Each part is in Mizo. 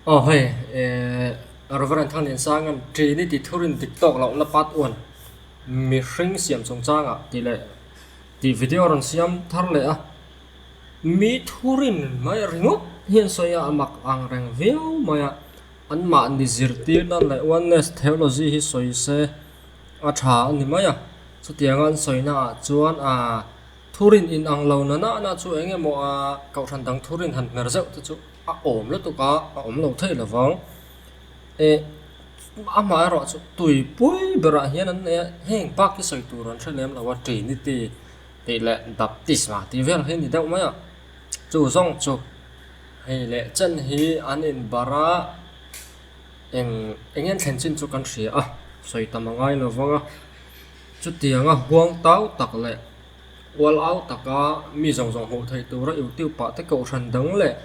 Aw hei ehh Reverend Thangniansanga'n Trinity thurin dik tawk lohna part one mihring siam chungchangah tih leh tih video a rawn siam thar leh a, mi thurin mai ringawt hian sawi a a mak ang reng viau mai a, anmahni zirtirna leh oneness theology hi sawi se a tha a ni mai a, chutianga an sawina ah chuan aaa. Thurin in ang lo na na na chu eng emaw a kohhran dang thurin han hmer zeuh te chu a awm lutuk a, a awm lo thei lo vang. Eh amah erawh chu tuipui berah hian an nei a, heng bak hi sawi tur an hre lem lo a, Trinity tih leh Baptisma tih vel hi a ni deuh mai a. Chu zawng chu hei leh chen hi an inbarh a, eng eng nge thlen chin chu kan hria a, sawi tam a ngai lo vang a. Chutianga huang tau tak leh ual au taka mi zawng zawng hmuh theih tura YouTube ah te kohhran dang leh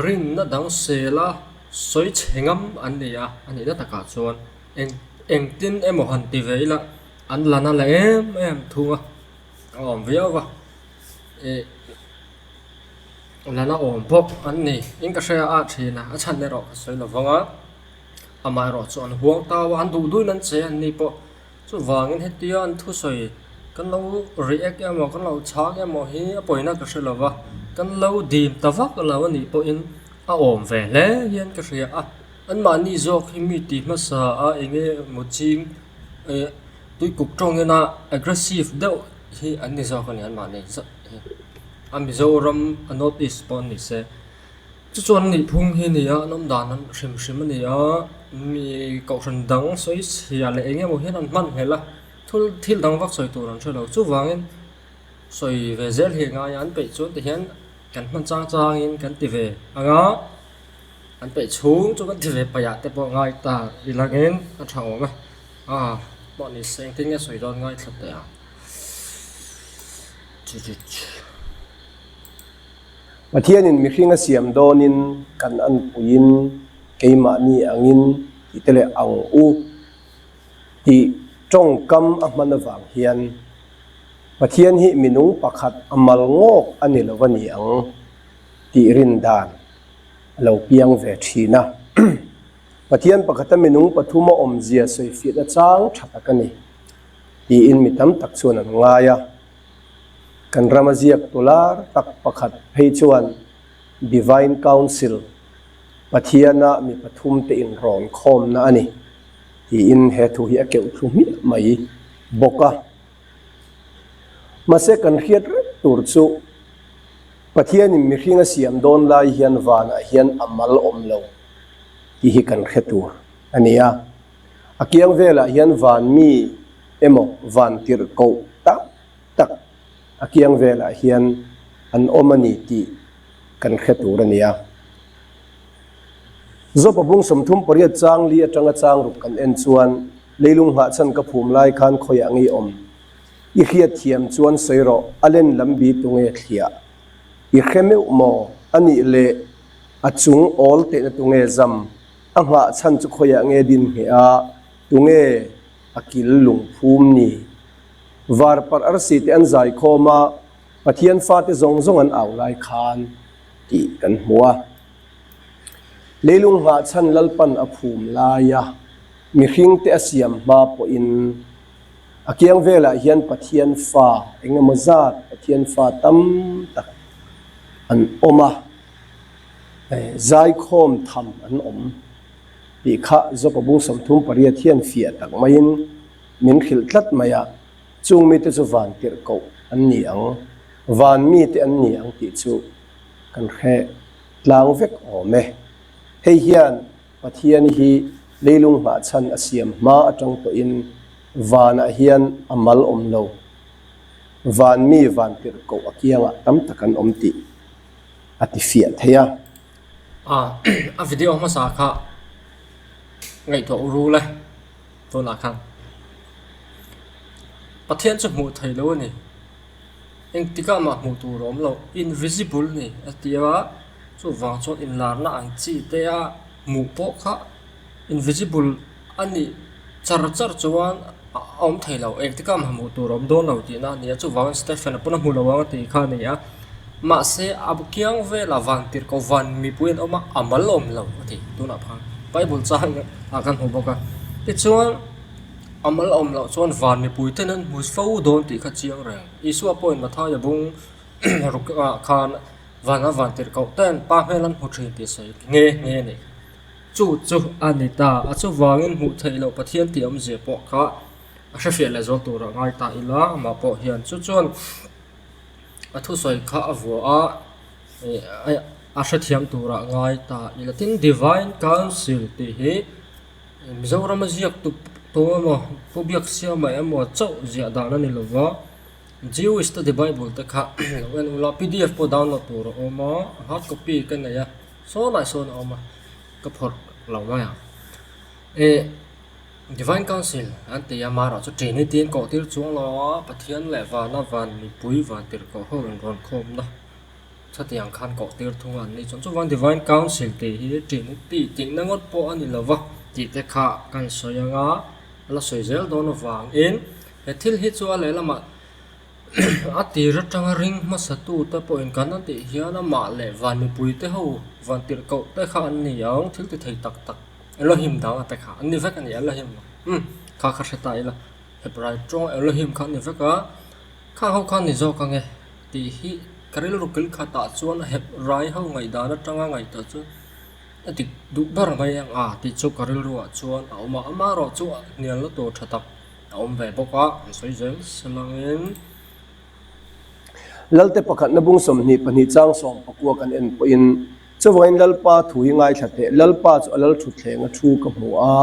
rinna dang sela sawi chhe ngam an ni a, a nihna takah chuan eng engtin emaw han ti ve ila an la na leh em em thung a, a awm viau va ih la na awm bawk an ni in ka hria a thin a, a chhan erawh ka sawi lo vang a. Amaherawh chu an huang tau a, an duh duhin an che an ni pawh. Chuvangin hetia an thusawi kan lo react emaw kan lo chhang emaw hi a pawina ka hre lo va, kan lo dim ta vak lo a nih pawhin a awm ve hle hian ka hria a. Anmahni zawk hi mi ti hmasa a eng emaw ching eh tuikuk tawngina aggressive deuh hi an ni zawk a ni anmahni zat hi. A Mizoram a North East pawh an ni se. Chu chuan nih phung hi a ni a, an awm dan an hrim hrim a ni a, mi kohhran dang sawi chhia leh eng emaw hian an hman nghelh a, thil thil dang vak sawi tur an hre lo. Chuvangin sawi ve zel hi a ngai a, an peih chuan tihian kan hman chang changin kan ti ve ang a, an peih chhung chu kan ti ve paih ah te pawh ngai ta i langin a tha awm e. A pawh ni se engtin nge sawi dawn ngaithla teh ang. Pathianin mihring a siam dawnin kan anpuiin keimahni angin tih te leh ang u tih tawngkam a hman avang hian Pathian hi minung pakhat a mal ngawk a ni lo a ni ang tih rin dan a lo piang ve thin a. Pathian pakhata minung pathum a awmzia sawifiahna chang tha tak a ni tiin mi tam tak chuan an ngai a. Kan rama ziak tular tak pakhat phei chuan Divine Council, Pathiana mi pathumte inrawn khawmna a ni, tiin he thu hi a keuh thlu hmiah mai bawk a. Mahse kan hriat reng tur chu Pathianin mihring a siam dawn lai hian vanah hian a mal awm lo tih hi kan hre tur a ni a. A kiang velah hian van mi emaw van tirh koh tak tak a kiang velah hian an awm a ni tih kan hre tur a ni a. Zawpa bung 38 chang li atanga chang ruk kan en chuan leilung nghahchhan ka phum lai khan khawiah ngei awm i hriat thiam chuan sawi rawh a len lam bi tunge thliah i hre meuh maw a nih leh a chung awl tehna tunge zam a nghahchhan chu khawiah nge din ngheh a tunge a kil lungphum ni. Var parh arsi te an zai khawm a, Pathian fate zawng zawng an au lai khan tih kan hmu a. Leilung nghahchhan Lalpan a phum lai a, mihring te a siam hma pawhin a kiang velah hian Pathian fa eng emaw zat Pathian fa tam tak an awm a, zaikhawm tham an awm. Tih kha Jopa bung 38 hian fiah tak maiin min hrilh tlat mai a, chung mite chu van tirh koh an ni ang, van mite an ni ang tih chu kan hre tlang vek awm e. Hei hian Pathian hi leilung nghahchhan a siam hma atang tawhin vanah hian a mal awm lo, van mi van tirh koh a kiangah tam tak an awm tih a ti fiah thei a. A video hmasa kha ngaihtuah u rul e tunah khan Pathian chu hmuh theih loh a ni engtikah mah hmuh tur a awm lo invisible a ni a ti a chuvang chuan inlarna ang chi te a hmuh pawh kha invisible a nih char char chuan. A awm thei lo, engtikah mah hmuh tur a awm dawn lo tihna a ni a, chuvangin Stephen-a pawn a hmu lo ang a tih kha a ni a. Mahse, a kiang velah van tirhkoh van mipui an awm a, a mal awm lo a ti tunah khan Bible chang ah kan hmu bawk a. Tichuan, a mal awm loh chuan van mipui ten an hmu fo dawn tih kha chiang reng. Isua pawhin Mathaia bung ruk ah khan vana van tirhkoh ten pa hmel an hmu thin tih sawi nghe nghe a ni. Chu chu a ni ta, a chuvangin hmuh theih loh Pathian tih awmzia pawh kha a hrefiah leh zual turah ngai ta ila, amah pawh hian chu chuan a thusawi kha a vuah a, a hrethiam turah ngai ta ila. Tin, Divine Council tih hi Mizorama ziak tu tu emaw Pu Biaksiama emaw chauh ziah dan a ni lo va, Jewish Study Bible te kha lo en ula, pdf pawh download tur a awm a, hard copy ka nei a. Saw lai sawn a awm a, ka phawrh lo mai ang. Eh, Divine Council an ti a, Mara chu Trinity an kawh tir chuang lo a, Pathian leh vana van mipui van tirhkoh ho inrawn khawmna chutiang khan kawh tir thung a an ni chuan. Chuvang Divine Council tih hi Trinity tihna ngawt pawh a ni lo va tih te kha kan sawi ang a, a la sawi zel dawn avangin he thil hi chu a lehlamah A tir atanga ring hmasa tute pawhin kan a tih hian amah leh van mipuite ho van tirhkoh te kha an ni ang, thil ti thei tak tak Elohim dang ate kha an ni vek a ni, Elohim umm kha kha hre ta ila Hebrai tawng Elohim kha an ni vek a, khang ho kha an ni zawk ang e tih hi ka rilru kil khatah chuan Hebrai ho ngaihdan atanga ngaihtuah chuan a dik duh ber mai ang a tih chu ka rilruah chuan a awm a, amaherawh chu hnialna tur tha tak. A awm ve bawk a, an sawi zel selangin. Lalte pakhatna bung 22 chang 19 kan en pawhin, Chuvangin Lalpa thu hi ngaithla teh, Lalpa chu a lal thutthleng a thu ka hmu a,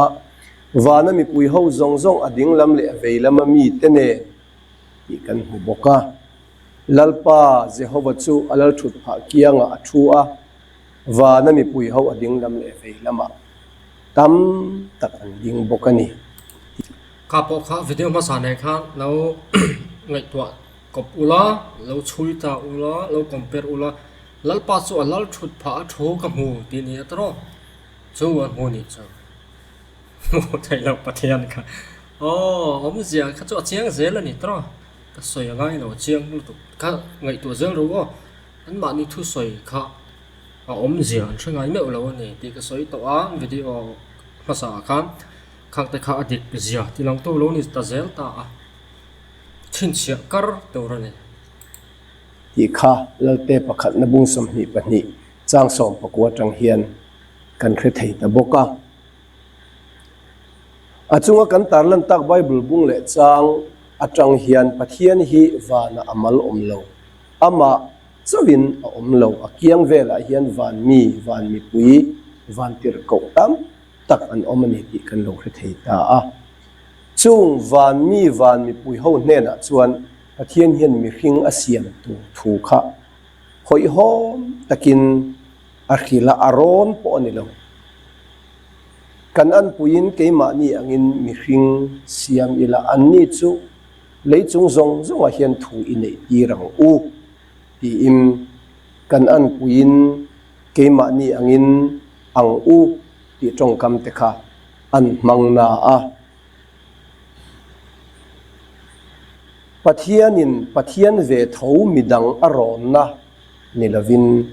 vana mipui ho zawng zawng a ding lam leh a vei lama mite nen tih kan hmu bawk a. Lalpa Jehova chu a lal thut phah kiangah a thu a, vana mipui ho a ding lam leh vei lamah tam tak an ding bawk a ni. Kha pawh kha video hmasa nen khan lo ngaihtuah kawp ula, lo chhui ta ula, lo compare ula, Lalpa chu a lal thut phah a thu ka hmu tih ni a tawrh chu an hmu nih chu hmu theih loh Pathian kha aw awmzia kha chu a chiang zel a ni tawrh ka sawi a ngai lo a chiang lutuk kha ngaihtuah zel ru aw anmahni thusawi kha a awmzia an hre ngai meuh lo a ni tih ka sawi tawh a video hmasa ah khan khang te kha a dik zia ti lang tu lo ni ta zel ta a chhinchhiah kar tur a ni. Tih kha Lalte pakhatna bung 22 chang 19 atang hian kan hre thei ta bawk a. A chunga kan tarlan tak Bible bung leh chang atang hian Pathian hi vanah a mal awm lo, amah Chauhin a awm lo, a kiang velah hian van mi, van mipui, van tirhkoh tam tak an awm a ni tih kan lo hre thei ta a. Chung van mi, van mipui ho hnenah chuan Pathian hian mihring a siam tur thu kha hawihhawm takin a hrilh a, a rawn pawh a ni lo. Kan anpuiin keimahni angin mihring siam ila, anni chu Lei chung zawng zawngah hian thu i neih tir ang u tiin kan anpuiin keimahni angin ang u tih tawngkam te kha an hmang na a. Pathianin Pathian ve tho midang a rawnna ni lovin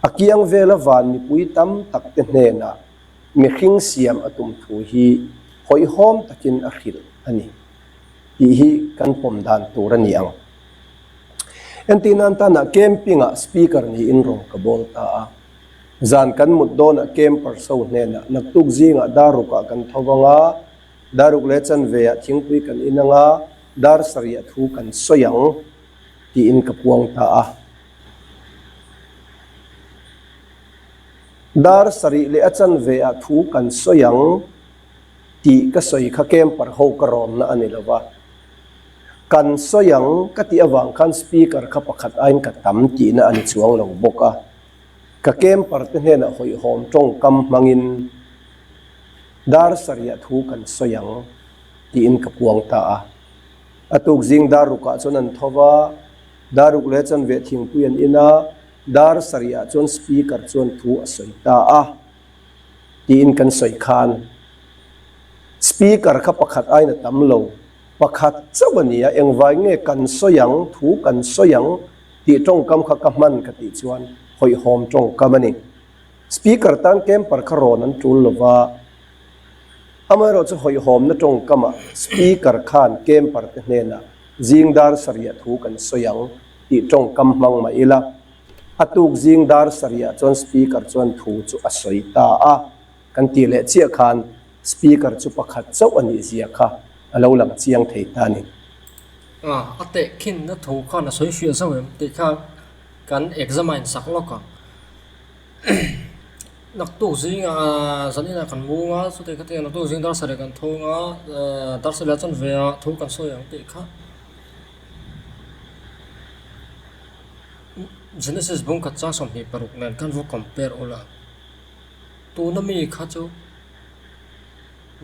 a kiang vela van mipui tam tak te hnenah mihring siam a tum thu hi hawihhawm takin a hrilh a ni. Tih hi kan pawm dan tur a ni ang. Entirnan tanah camping-ah speaker niin rawn ka bawl ta a. Zan kan mut dawnah camper so hnenah naktuk zingah dar rukah kan tho vang a, dar ruk leh chanveah thingpui kan in ang a, dar sarih a thu kan sawi ang tiin ka puang ta a. Dar sarih leh a chanveah thu kan sawi ang. Tih ka sawi kha camper ho ka rawnna a ni lo va, kan sawi ang ka tih avang khan speaker kha pakhat aiin ka tam tihna a ni chuang lo bawk a, ka camper te hnenah hawihhawm tawngkam hmangin dar sarih thu kan sawi ang tiin ka puang ta a. A tuk zing dar rukah chuan an tho va, dar ruk leh chanve thingpui an in a, dar sarih ah chuan speaker chuan thu a sawi ta a. Tiin kan sawi khan. Speaker kha pakhat aiin a tam lo. Pakhat chauh a ni a, engvai nge kan sawi ang, thu kan sawi ang tih tawngkam kha ka hman ka tih chuan hawihhawm tawngkam a ni. Speaker tan camper kha rawn an tul lo va, amaherawhchu hawihhawmna tawngkamah Speaker khan camper te hnenah zing dar sarih thu kan sawi ang tih tawngkam hmang mah ila, a tuk zing dar sarihah chuan Speaker chuan thu chu a sawi ta a. Kan tih leh chiah khan Speaker chu pakhat chauh a nih zia kha a lo lang chiang thei ta a ni. A tehkhinna thu khan a sawi hriat zauh em tih kha kan examine sak lawk ang. Naktuk zingah zaninah kan mung a, chutih kha tiang naktuk zing dar sarih kan thawng a, dar sarih chuan ve a thu kan sawi ang tih kha. Genesis bung khat chang 26 nen khan va compare ula. Tuna mi kha chu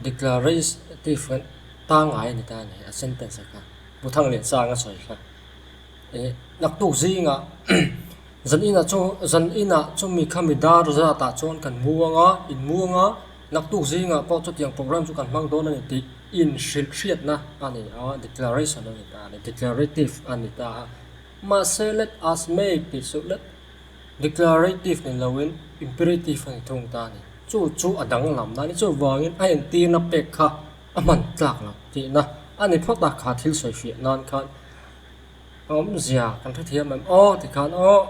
declarative kan pangngai a ni ta a ni, a sentence ah khan Pu Thangliansang a sawi kha. Ih naktuk zingah zan inah chu zan inah chumi khami dar zatah chuan kan mu ang a, in mu ang a, naktuk zingah pawh chutiang program chu kan hmang dawn a ni tih inhrilh hriatna a ni a, declaration a ni ta a ni, declarative a ni ta a. Mahse let us make tih chu let Declarative ni loin imperative a ni thung ta a ni. Chu chu a danglam na a ni. Chuvangin a entirna pek kha a hman tlak lo tihna a ni phawt a, kha thil sawi fiah nan khan a awmzia kan hrethiam em aw tikhan aw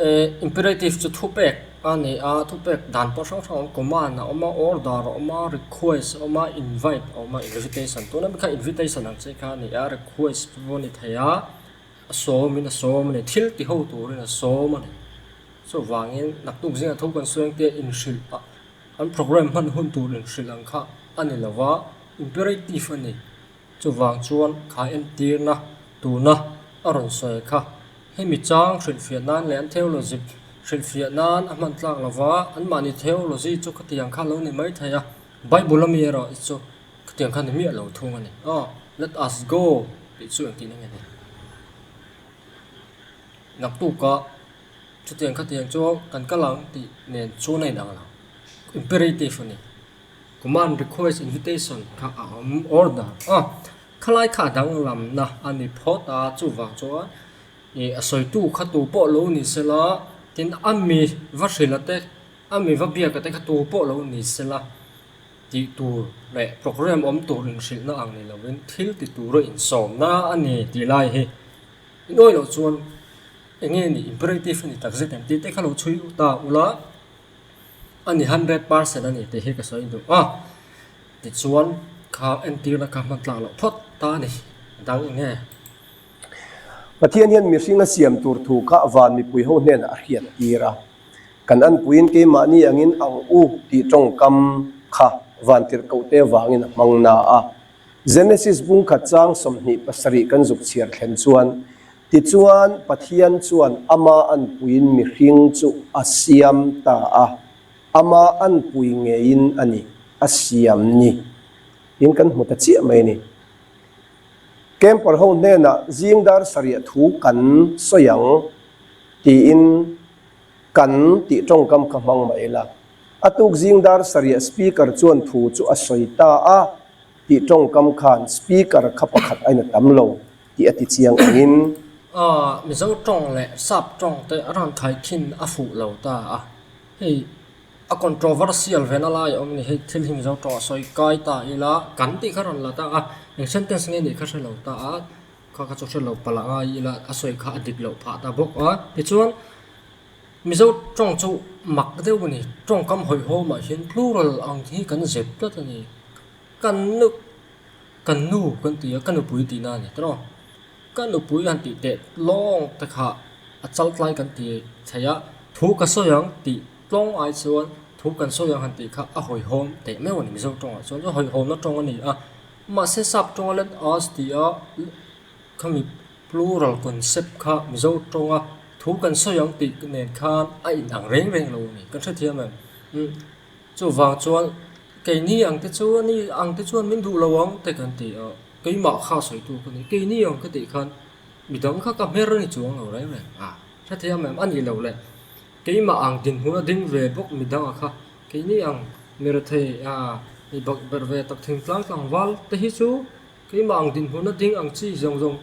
eh imperative chu thupek a ni a, thupek dan pawh hrang hrang a awm command a awm a, order a awm a, request a awm a, invite a awm a, invitation tuna mi kha invitation ang che kha a ni a, request pawh a ni thei a. A sawmin a sawm a ni, thil ti ho turin a sawm a ni. Chuvangin naktuk zingah thu kan sawi ang tia inhrilh a, an program hman hun tur inhrilh ang kha a ni lo va, imperative a ni. Chuvang chuan kha entirna tuna a rawn sawi kha hemi chang hrilhfiah nan leh an theology hrilhfiah nan a hman tlak lo va, anmahni theology chu khatiang kha lo ni mai thei a, Bible ami erawh chu Khatiang khan ni miah lo thung a ni. Aw, let us go tih chu engtin nge ni? Naktuka chutiang khatiang chu kan kal ang tih nen chuan a inang lo. Imperative a ni. Command, request, invitation kha a awm order a. Khalai kha a danglamna a ni phawt a, chuvang chuan ih a sawitu kha tu pawh lo ni sela, tin a mi va hrilh te, a mi va biak te kha tu pawh lo ni sela. Tih tur leh program awm tur inhrilhna ang ni lovin thil ti tura insawmna a ni tih lai hi inawih loh chuan eng nge ni imperative a ni tak zet em tih te kha lo chhui ta ula a ni 100% a ni tih hi ka sawi duh a. Tichuan kha entirna kha hman tlak loh phawt ta a ni a dang eng nge. Pathian hian mihring a siam tur thu kha van mipui ho hnenah a hriat tir a. Kan anpuiin keimahni angin ang u tih tawngkam kha vantirhkohte avangin a hmang na a. Genesis bung khat chang 27 kan zuk chhiar thlen chuan, Tichuan, Pathian chuan ama anpuiin mihring chu a siam ta a, ama anpui ngeiin a ni, a siam ni tiin kan hmu ta chiah mai a ni. Camper ho hnenah zing dar sarih thu kan sawi ang tiin Kan tih tawngkam kha hmang mai ila. A tuk zing dar sarih speaker chuan thu chu a sawi ta a, tih tawngkam khan speaker kha pakhat a ina tam lo tih a ti chiang angin. Mizo tawng leh Sap tawng te a rawn thai khin a fuh lo ta a, hei a controversial ve na lai a awm a ni, hei thil hi Mizo tawng a sawi kai ta ila kan tih kha rawn la ta a, eng sentence nge nih kha hre lo ta a. Kha kha chu hre lo palh a ngai ila a sawi kha a dik loh phah ta bawk a. Tichuan, Mizo tawng chu mak deuh a ni. Tawngkam hawihhawmah hian plural ang hi kan zep tlat a ni. Kan nu kan nu kan ti a, ka nupui tihna a ni tawh. Ka nupui han tih teh lawng te kha a chal tlai kan ti thei a, thu ka sawi ang tih tlawng ai chuan thu kan sawi ang han tih kha a hawihhawm teh meuh a ni Mizo tawngah chuan. Chu hawihhawmna tawng a ni a. Mahse sap tawnga let us tih a khami plural concept kha Mizo tawnga thu kan sawi ang tih nen khan a inang reng reng lo a ni. Kan hrethiam em? Umm chuvang chuan keini ang te chu ani ang te chuan min duh lo ang te kan ti a, keimah kha sawitu ka ni, keini ang ka tih khan midang kha ka hmer a ni chuang lo reng reng a, hrethiam em? A nih loh le keimah ang dinhmun a ding ve bawk midanga kha keini ang mi rethei a. Mi bakberh ve tak thingtlang tlangval te hi chu keimah ang dinhmuna ding ang chi zawng zawng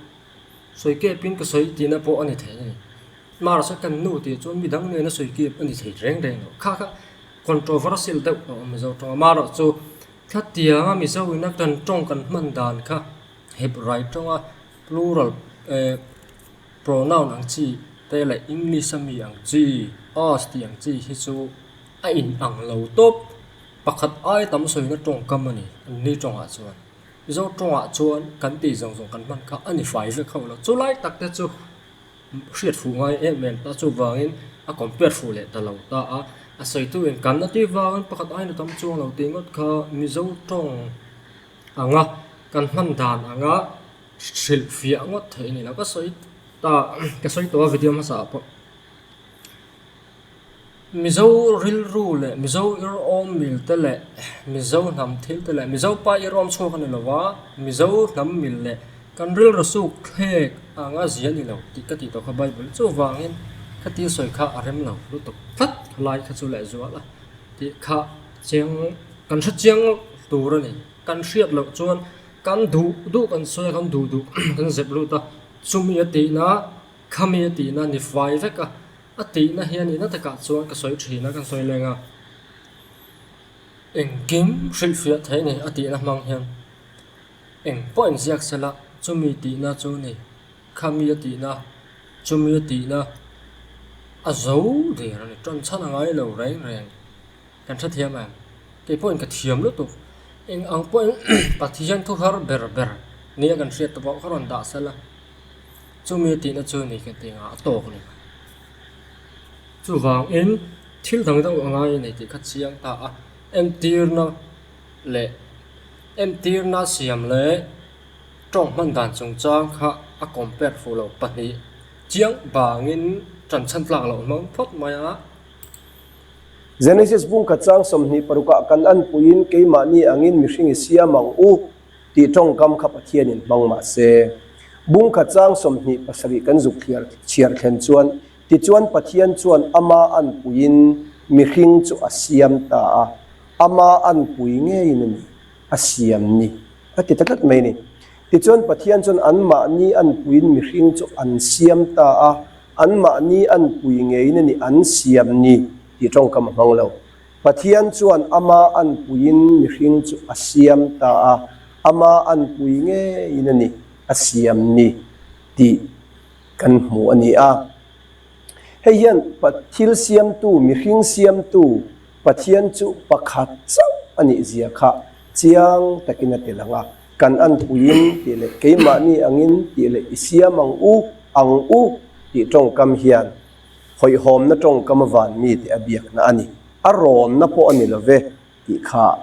sawi kepin ka sawi tihna pawh a ni thei a ni. Mars a kan nu tih chuan midang nena sawi kep a ni thei reng reng lo. Kha kha controversial deuh a awm Mizo tawng a, marawh chu Khatianga Mizo ina kan tawng kan hman dan kha Hebrai tawnga plural eh pronoun ang chi te leh English a mi ang chi us tih ang chi hi chu a in ang lo tawp. Pakhat ai tam sawina tawngkam a ni anni tawngah chuan. Mizo tawngah chuan kan tih zawng zawng kan hman kha a ni fai vek ho lo. Chulai tak te chu. Hriat fuh ngai em em ta chuvangin a compare fuh leh ta lo ta a, a sawitu in kan a tih vangin pakhat aina tam chuang lo tih ngawt kha Mizo tawng anga kan hman dan anga hrilh fiah ngawt theih a ni lo. Ka sawi ta ka sawi tawh a video hmasa ah pawh. Mizo rilru leh Mizo irawm mil te leh Mizo hnam thil te leh Mizo pa irawm chhuak a ni lo va, Mizo hnam mil leh kan rilru suk thlek anga zia ni lo tih ka tih tawh kha Bible chuvangin ka thil sawi kha a rem lo lutuk tlat lai kha chu lehzual a tih kha chiang kan hre chiang tur a ni. Kan hriat loh chuan kan duh duh kan sawi a kan duh duh kan zep lut a chumi a tihna khami a tihna ni fai vek a. A tihna hian ina takah chuan ka sawi thin a, kan sawi leng a, engkim hrilhfiah theih a ni a tihna hmang hian eng pawh inziak se la, chumi tihna chu ni, khami a tihna, chumi a tihna a zo der a ni, ṭan chhan a ngai lo reng reng, kan hrethiam em? Kei pawhin ka thiam lutuk, eng ang pawhin Pathian thu har ber ber nia kan hriat te pawh ka rawn dah se la. Chumi a tihna chu ni ka ti nga a tawk ni. Chuvangin thil dang deuh a ngai a ni tih kha chiang ta a, entirna leh entirna siam leh tawng hman dan chungchang kha a compare fuh lo pahnih chiang vangin tan chhan tlak loh hmang phawt mai a. Genesis bungkhat chang 26 ah kan anpuiin keimahni angin mihring i siam ang u. Tih tawngkam kha Pathianin hmang mah se. Bungkhat chang 27 kan zuk thliar chhiar thlen chuan, Tichuan Pathian chuan ama anpuiin mihring chu a siam ta a, ama anpui ngeiin a ni, a siam ni, a ti ta tlat mai a ni. Tichuan Pathian chuan anmahni anpuiin mihring chu an siam ta a, anmahni anpui ngeiin a ni, an siam ni, tih tawngkam a hmang lo. Pathian chuan ama anpuiin mihring chu a siam ta a, ama anpui ngeiin a ni, a siam ni tih kan hmu a ni a. Hei hian thil siamtu, mihring siamtu Pathian chu pakhat chauh a nih zia kha chiang takin a ti lang a, kan anpuiin tih leh keimahni angin tih leh i siam ang u, ang u tih tawngkam hian Hawihhawmna tawngkam a van mi tih a biakna a ni. A rawnna pawh a ni lo ve tih kha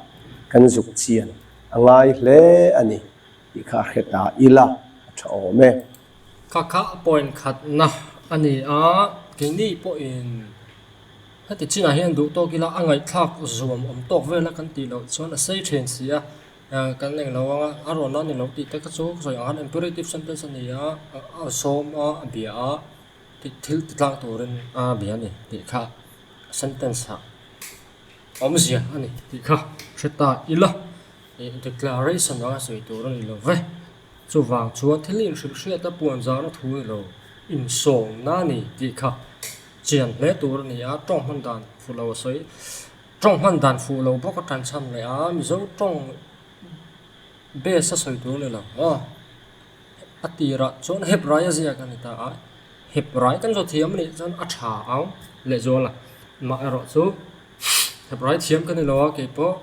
kan zuk chian a ngai hle a ni tih kha a hre ta ila a tha awm e. Kha kha a point khatna a ni a, keini pawhin heti chinah hian duh tawk ila a ngaihthlak zuam awm tawk vela kan tih loh chuan a sei thin si a, kan eng lo anga a rawnna a ni lo tih te kha chu ka sawi ang khan imperative sentence a ni a, a sawm a, a bia a. Thil ti tlang turin a bia a ni tih kha sentence ah awmzia a ni tih kha hre ta ila ih declaration anga sawi tur a ni lo ve. Chuvang chuan thil inhrilh hriat a puan zar a thu ni lo insawmna a ni tih kha chian hle tur a ni a, tawng hman dan fuh lo a sawi tawng hman dan fuh lo bawk a tan chhan leh a Mizo tawng base a sawi tur a ni lo aw. A tirah chuan Hebrai a ziak a ni ta a, Hebrai kan zawt thiam a nih chuan a tha ang lehzual a, amaherawh chu Hebrai thiam ka ni lo a keipawh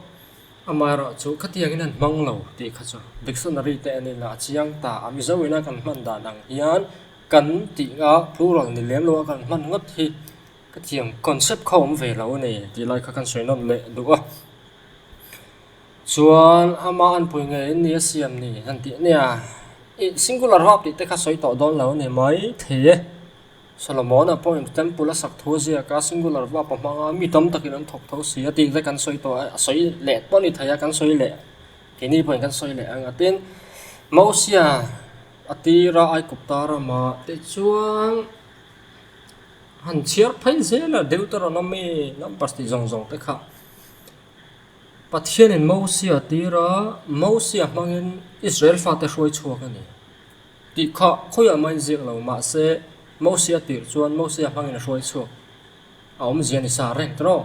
amaherawh chu khatiangin an hmang lo tih kha chu dictionary te en ila a chiang ta a, Mizo ina kan hman dan ang hian kan tih a plural ni lem lo a kan hman ngawt hi khatiang concept kha awm ve lo a ni tih lai kha kan sawi nawn leh duh a. Chuan ama anpui ngei in ni a siam ni han tih nia ih singular verb tih te kha sawi tawh dawn lo a ni mai thei e. Solomon-a pawhin temple a sak thu a ziak a singular verb a hmang a mi tam takin an thawk tho si a tih te kan sawi tawh a a sawi leh pawh a ni thei a kan sawi leh keini pawhin kan sawi leh ang a tin Mosia a tira Aikupta rama tichuan han chhiar phei zel a Deuteronomy numbers tih zawng zawng te kha. Pathianin Mosia tir a, Mosia hmangin Israel fate hruai chhuak a ni tih kha khawiah mah inziak lo. Mahse, Mosia tirh chuan Mosia hmangin a hruai chhuak a awmzia ni sa reng tawh.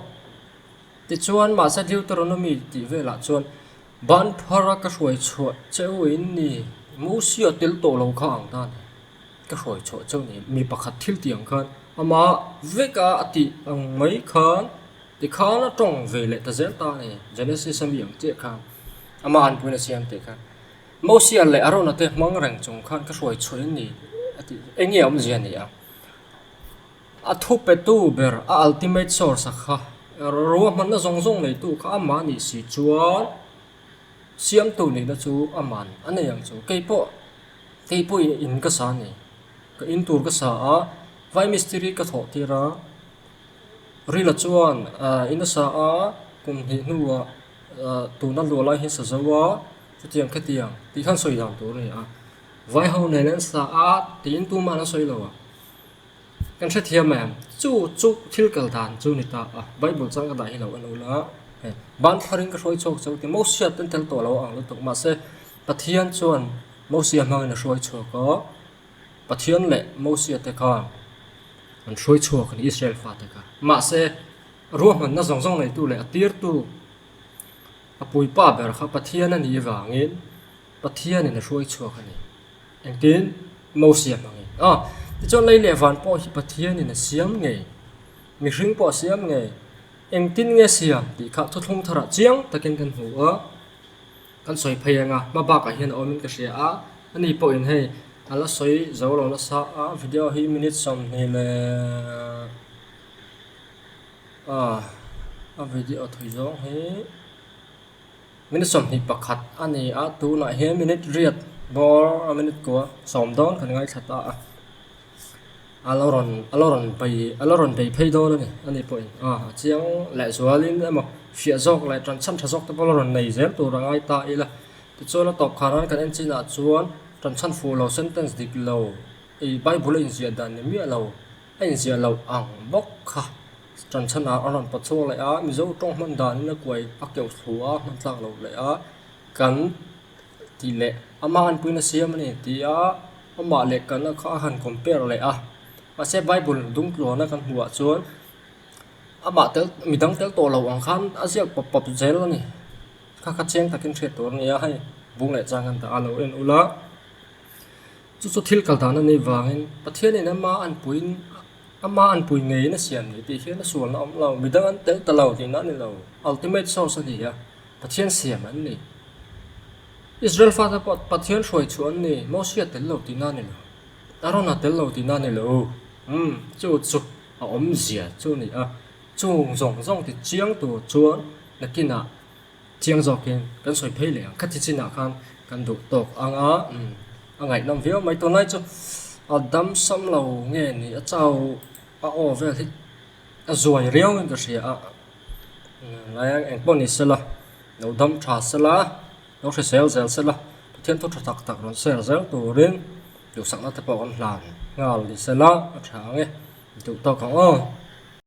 Tichuan, mahse Deuteronomy tih velah chuan ban phara ka hruai chhuah che u in ni, Mosia tel tawh lo kha ang ta a ni. Ka hruai chhuah chauh ni, mi pakhat thil tih ang khan amah veka a tih ang mai khan tikhan a tawng ve leh ta zel ta a ni, Genesis a mi ang chiah khan amah an puina siam tih khan Mosia leh Arona te hmang reng chung khan ka hruai chhuah in ni a tih eng nge awmzia ni a, a thu petu ber a ultimate source a kha ruahmanna zawng zawng neitu kha amah nih si chuan Siamtu nihna chu a man a nei ang chu. Kei pawh, kei pawhin in ka sa a ni. Ka in tur ka sa a, vai mistiri ka thawh tir a, Rila chuan in a sa a, kum hnih hnuah tuna luah lai hi sa zo a, chutiang khatiang tih khan sawi dan tur a ni a. Vai ho nen an sa a tiin tuma'n a sawi lo a. Kan hrethiam em? Chu chu thil kal dan chu ni ta a, Bible chuan ka dah hi lo a lo la, hei ban thlarin ka hruai chhuak chauh ti Mosia ten tel tawh lo ang lutuk mahse Pathian chuan Mosia hmangin a hruai chhuak a, Pathian leh Mosia te khan an hruai chhuak a ni Israel fate kha. Mahse ruahmanna zawng zawng neitu leh a tirtu a puipa ber kha Pathian a nih vangin Pathianin a hruai chhuak a ni. Engtin? Mosia hmangin. A, tichuan lei leh van pawh hi Pathianin a siam ngei, mihring pawh a siam ngei. Engtin nge siam tih kha thuthlung tharah chiang takin kan hmu a, kan sawi phei ang a, hma bakah hian a awmin ka hria a, ani pawhin hei a la sawi zo lo nasa a, video hi minute 20 leh a, a video thui zawng hi. Minute 21 a ni a, tunah hian minute riat bawr a minute kua sawm dawn kan ngaithla ta a, a lo rawn a lo rawn bei a lo rawn bei phei dawn a ni a ni pawhin a a chiang leh zualin emaw fiah zawk leh tan chhan tha zawk te pawh la rawn nei zel tur a ngai ta ila tichuan a tawp khan an kan en chinah chuan tan chhan fuh lo sentence dik lo ih bible a inziah dan ni miah lo a inziah loh ang bawk kha. Ṭanchhanah a rawn pawt chhuak leh a, Mizo ṭawng hman danin a kuai a keuh thlu a, hman tlak loh leh a, kan tih leh amah anpuina siam a ni tih a, amah leh kana kha a han compare leh a. Mahse Bible dungtluana kan hmuhah chuan amah tel midang tel tawh lo ang khan a ziak pawp pawp zel a ni. Kha kha chiang takin hriat tur a ni a, hei bung leh chang kan dah a lo en ula. Chu chu thil kal dan a nih vangin Pathianin ama anpuiin Ama an pui ngeiin a siam ni tih hian a sualna awm lo, midang an tel ta lo tihna a ni lo, ultimate source a ni a, Pathian siam an ni. Israel fate pawh Pathian hruai chhuah an ni, Mosia tel lo tihna a ni lo, Arona tel lo tihna a ni lo, umm chu chu a awmzia chu a ni a, chung zawng zawng ti chiang tur chuan nakinah Chiang zawkin kan sawi phei leh ang. Khati chinah khan kan duh tawk ang a, a ngaihnawm viau mai. Tunlai chu a dam sam lo nge ni a chau a aw vel hi a zuai riauin ka hria a, lai eng pawh ni sela, lo dam tha sela, lo hrisel zel sela, Pathian thu tha tak tak rawn share zel turin duhsakna te pawh kan hlan nghal ni sela a tha ang e, duh tawk ang aw.